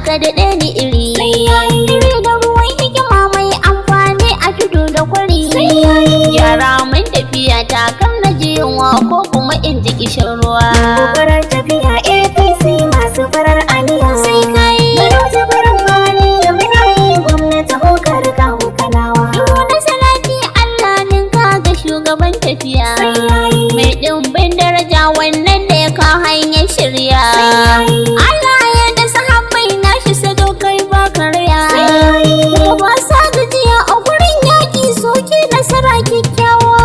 ka daɗe ni iri. Iri da ruwan hikima mai amfani a tudu da kwari. Yara mun tafiya ta kan na ji yunwa ko kuma in ji kishin ruwa. Farar tafiya APC masu farar aniya. Sai kai. Barau Jibrin Maliya muna yi gwamnati hokar kawo Kanawa. Wani salati Allah ninka ga shugaban tafiya. Sai yayi. Mai ɗimbin daraja wannan ne ka hanyar shirya. Sai yayi. Allah ya da sahabbai nashi sadaukai ba karya. Sai yayi. Kuma ba sa gajiya a gurin yaƙi soke nasara kyakkyawa.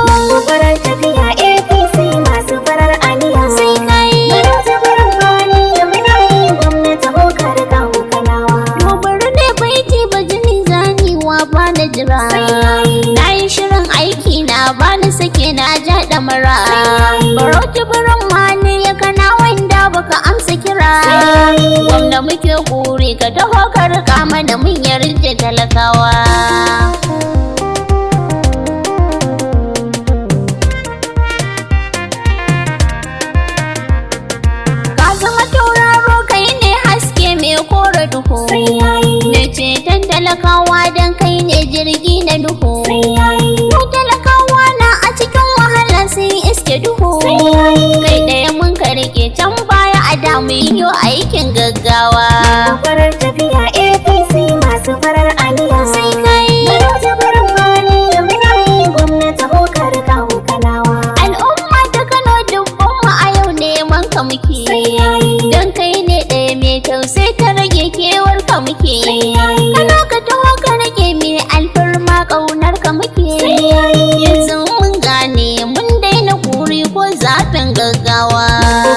Farar tafiya APC masu farar aniya. Sai kai. Barau Jibrin Maliya muna yi gwamnati hokar kawo Kanawa. Gobar ne baiti ba jini zanewa ba na jira. Sai yayi. Na yi shirin aiki na ba ni sake na ja ɗamara. Sai yayi. Barau Jibrin Maliya kana wanda baka amsa kira. Sai yayi. Gwamna muke kuri ka taho ka rika mana mun yarda talakawa. Ka zama tauraro kai ne haske mai kore duhu. Sai yayi. Mai ceton talakawa don kai ne jirgi na duhu. Sai yayi. Mu talakawa na a cikin wahala sun iske duhu. Sai yayi. Kai ɗaya mun ka rike can baya a damu yi aikin gaggawa. Farar tafiya APC masu farar aniya. Sai kai. Barau Jibrin Maliya muna yi gwamnati hokar kawo Kanawa. Al'umma ta Kano dubban mu a yau neman ka muke. Sai yayi. Don kai ne ɗaya mai tausai ka rage kewar ka muke. Sai yayi. Kano ka taho ka rage mai alfarma ƙaunar ka muke. Sai yayi. Yanzu mun gane mun daina kuri ko zafin gaggawa.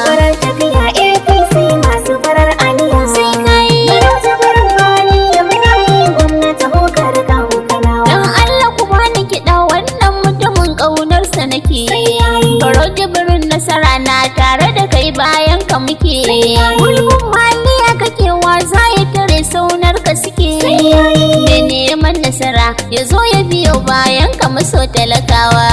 Farar tafiya APC masu farar aniya. Sai kai. Barau Jibrin Maliya muna yi gwamnati hokar kawo Kanawa. Dan Allah ku bani kiɗa wannan mutumin ƙaunarsa nake. Sai yayi. Barau Jibrin nasara na tare da kai bayan ka muke. Sai yayi. Gulbin maliya kake wa za ya tare saunar ka suke. Sai yayi. Mai neman nasara ya zo ya biyo bayan ka maso talakawa.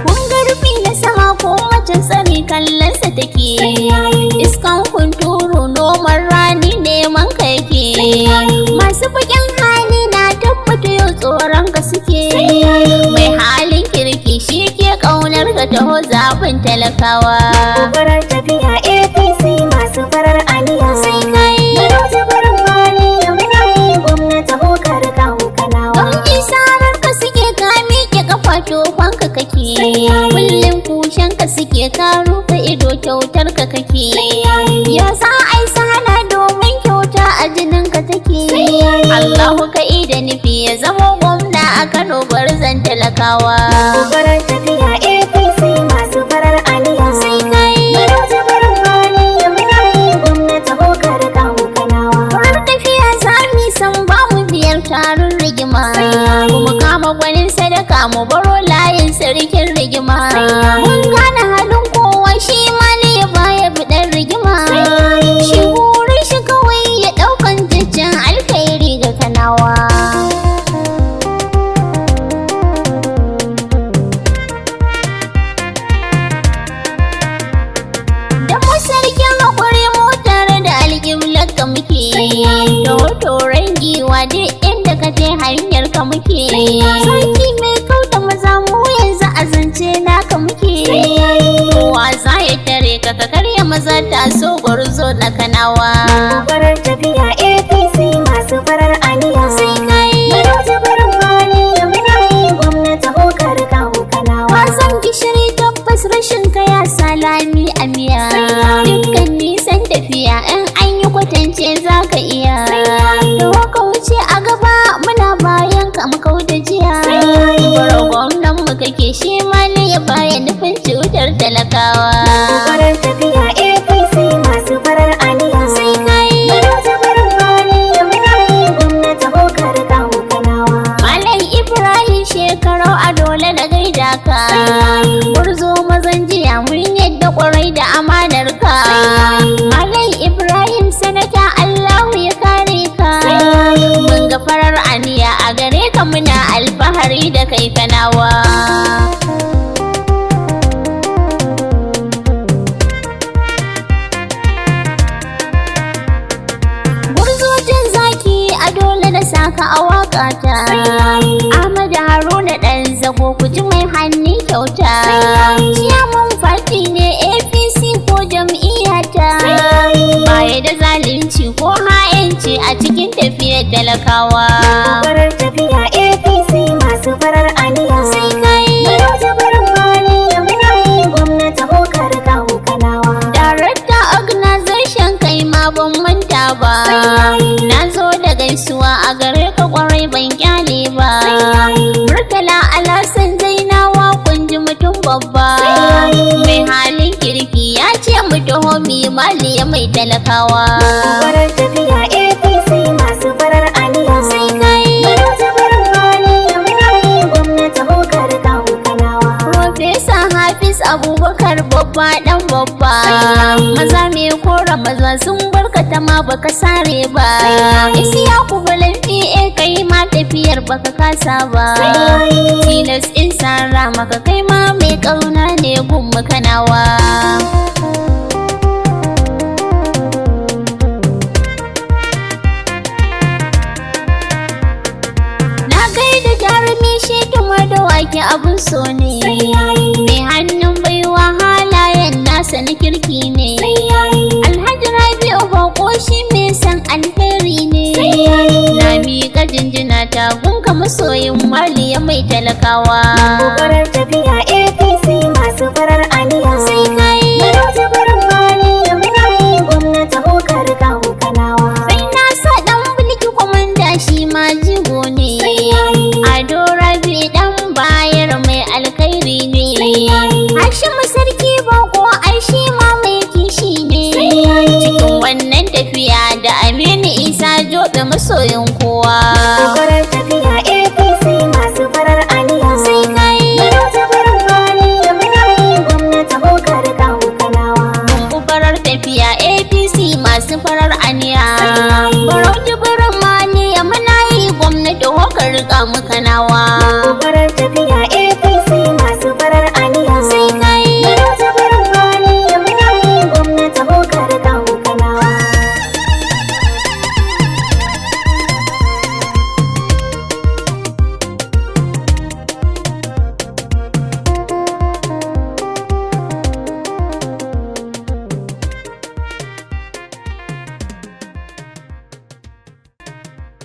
Kun ga rufi na sama ko macen tsari kallonsa take. Sai yayi. Iskan hunturu noman rani neman ka yake. Sai yayi. Masu baƙin hali na tabbata yau tsoron ka suke. Sai yayi. Mai halin kirki shi ke ƙaunar ka taho zaɓin talakawa. Farar tafiya APC masu farar aniya. Sai kai. Barau Jibrin Maliya muna yi gwamnati hokar kawo Kanawa. Don isarar ka suke ka miƙe kafa tofanka kake. Sai yayi. Kullum kushen ka suke ka rufe ido kyautar ka kake. Sai yayi. Ya sa ai sana domin kyauta a jinin ka take. Sai yayi. Allahu ka ida nufi ya zama gwamna a Kano barzan talakawa. Farar tafiya APC masu farar aniya. Sai kai. Barau Jibrin Maliya muna yi gwamnati hokar kawo Kanawa. Farar tafiya zami san ba mu biyar tarin rigima. Sai yayi. Mu kama gwanin sadaka mu baro layin sarkin rigima. Sai yayi. Mun gane halin kowa shi ma ne ya baya biɗan rigima. Sai yayi. Shi burin shi kawai ya ɗaukan jijjin alkhairi ga Kanawa. Da mu sarkin haƙuri mu tare da alƙiblar ka muke. Sai yayi. Da hotoron giwa duk inda ka je hanyar ka muke. Sai yayi. Sarki mai kau da maza mu yanzu a zance naka muke. Sai yayi. Kowa za ya tare ka ka karya maza ta so gwarzo na Kanawa. Farar tafiya APC masu farar aniya. Sai kai. Barau Jibrin Maliya muna yi gwamnati hokar kawo Kanawa. Wasan gishiri tabbas rashin kaya salami a miya. Sai yayi. Dukkan nisan tafiya in an yi kwatance za ka iya. Sai yayi. Da ka wuce a gaba muna bayan ka mu kau da jiya. Sai yayi. Baro gwamnan mu kake shi ma ne ya baya nufin cutar talakawa. Farar tafiya APC masu farar aniya. Sai kai. Barau Jibrin Maliya muna yi gwamnati hokar kawo Kanawa. Malam Ibrahim shekarau a dole na gaida ka. Sai yayi. Gurzo mazan jiya mun yadda kwarai da amanar ka. Sai yayi. Malam Ibrahim sanata Allahu ya kare ka. Sai yayi. Mun ga farar aniya a gare ka muna alfahari da kai Kanawa. saka a waƙata. Ahmad Haruna ɗan zago ku ji mai hannun kyauta. Ciyaman fati ne APC ko jam'iyyata. Baya da zalunci ko ha'inci a cikin tafiyar talakawa. Farar tafiya APC masu farar aniya. Sai kai. Barau Jibrin Maliya muna yi gwamnati hokar kawo kanawa. Darakta organization kai ma ban manta ba. Na zo da gaisuwa a gare ka kwarai ban kyale ba. Murtala Alhassan Zainawa kun ji mutum babba. Mai halin kirki ya ce mu taho mu yi maliya mai talakawa. Farar tafiya APC masu farar aniya. Sai kai. Barau Jibrin Maliya muna yi gwamnati hokar kawo kanawa. Profesa Hafiz Abubakar babba dan babba. Maza mai kora maza sun barkata ma baka sare ba. Isiyaku balan PA kai ma tafiyar baka kasa ba. Tilas in sara maka kai ma mai kauna ne gun kanawa. Na gaida jarumi shi tumar da wake abun so ne. Mai hannun baiwa halayen nasa na kirki ne. Alhaji Rabi'u Bako shi mai san alheri ne. Na miƙa jinjina ta gunka masoyin maliya mai talakawa. Farar tafiya APC masu farar aniya. Sai kai. Barau Jibrin Maliya muna yi gwamnati hokar kawo kanawa. Sai na sa ɗan bulki kwamanda shi ma jigo ne. Ado Rabi ɗan bayar mai alkhairi ne. Hashimu sarki bako ai shi ma mai kishi ne. Cikin wannan tafiya da Aminu Isa Jobe masoyin